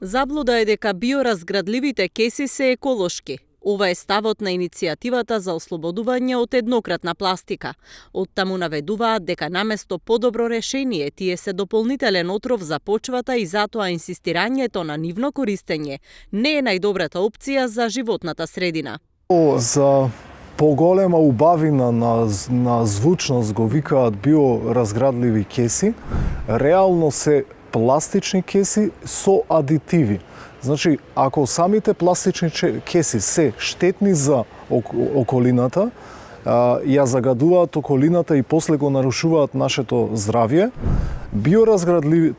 Заблуда е дека биоразградливите кеси се еколошки. Ова е ставот на иницијативата за ослободување од еднократна пластика. Оттаму наведуваат дека наместо подобро решение тие се дополнителен отров за почвата и затоа инсистирањето на нивно користење не е најдобрата опција за животната средина. За поголема убавина на звучност го викаат биоразградливи кеси, реално се пластични кеси со адитиви. Значи, ако самите пластични кеси се штетни за околината, ја загадуваат околината и после го нарушуваат нашето здравје,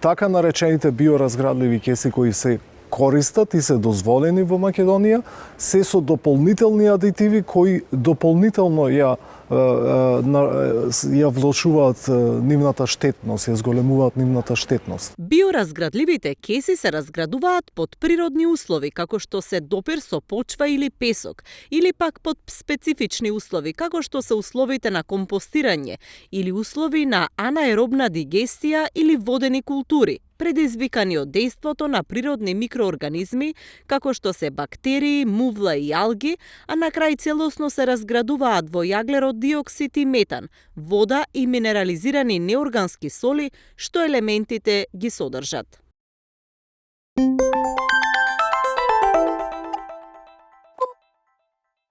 така наречените биоразградливи кеси кои се користат и се дозволени во Македонија, се со дополнителни адитиви кои дополнително ја влошуваат нивната штетност, ја зголемуваат нивната штетност. Биоразградливите кеси се разградуваат под природни услови, како што се допир со почва или песок, или пак под специфични услови, како што се условите на компостирање, или услови на анаеробна дигестија или водени култури, предизвикани од дејството на природни микроорганизми, како што се бактерии, мувла и алги, а на крај целосно се разградуваат во јаглерод диоксид и метан, вода и минерализирани неоргански соли, што елементите ги содржат.